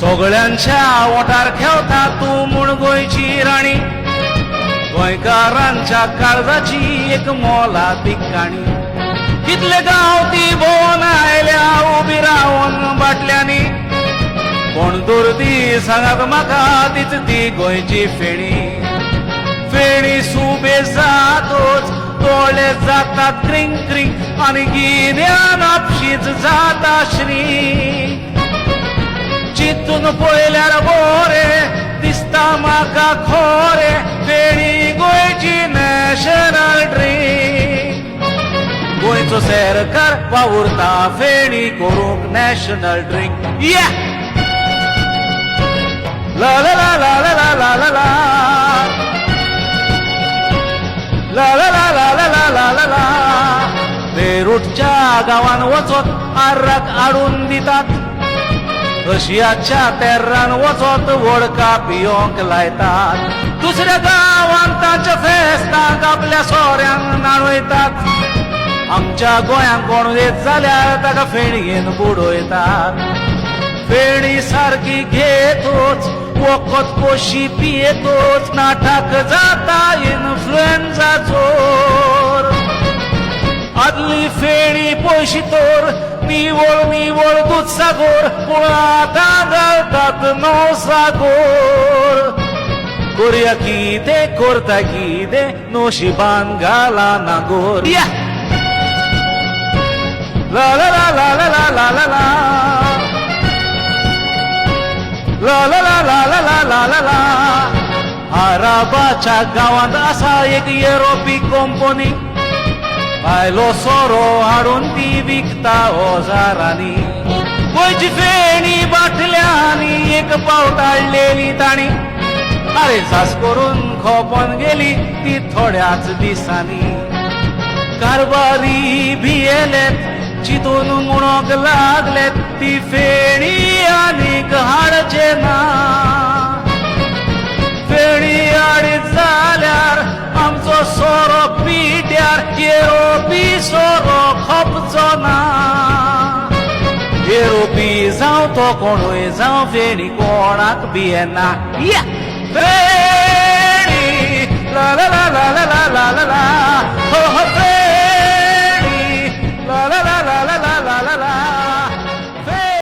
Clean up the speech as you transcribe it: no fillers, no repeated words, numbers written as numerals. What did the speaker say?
सगळ्यांच्या ओठार खेळता तूं म्हूण गोंयची राणी, गोंयकारांच्या काळजाची एक मोलादीक काणी. कितले गांव ती भोंवन आयल्या उबी रावन बाटल्यांनी, कोण दुर्दी सांगात म्हाका तीच ती गोंयची फेणी. फेणी सुबे जातोच दोळे जातात क्रिंग क्रिंग आनी गिन्यान आपशीच जाता श्री. चिंतून पळयल्यार बोरे दिसता म्हाका खोरे, फेणी गोंयची नॅशनल ड्रिंक. गोंयचो सरकार वावुरता फेणी करूंक नॅशनल ड्रिंक. या ला ला ला ला ला ला ला ला ला ला ला ला ला ला ला ला ला. बेरूटच्या गांवान वचत आर्राक हाडून दितात, रशियाच्या तेर्रान वचत वोडका पियोंक लायतात, दुसऱ्या गांवान तांच्या फेस्तांक आपल्या सोऱ्यांक न्हाणयतात. आमच्या गोंयांक कोण येत जाल्यार ताका फेणयेन बुडयतात. फेणी सारकी घेतोच वखद कशी पियेतोच नाटाक जाता इन्फ्लुएन्झा जोर. आदली फेणी पयशी तर निवळ निवळ दूद सागोर, पूण आतां घालतात नवसागोर. कोरया कितें करता कितें नशिबान घाला नागोर. या ला ला ला ला ला ला ला ला ला ला ला ला ला ला ला ला ला. आराबाच्या गांवांत आसा एक युरोपी कंपनी, भायलो सोरो हाडून ती विकता हजारांनी. गोंयची फेणी बाटल्यांनी एक पावट हाडलेली ताणी, अरे सास करून खोपोन गेली ती थोड्याच दिसांनी. कारबारी भियेलेत चितून म्हणूंक लागलेत ती फेणी आनीक हाडचे ना. फेणी हाडीत जाल्यार आमचो सोरो पिड्यार, येरोपी सोरो खपचो ना. येरोपी जावं तो कोणूय जावं फेणी कोणाक भियेना. या फेणी ला ला ला ला ला ला ला ला हो हो.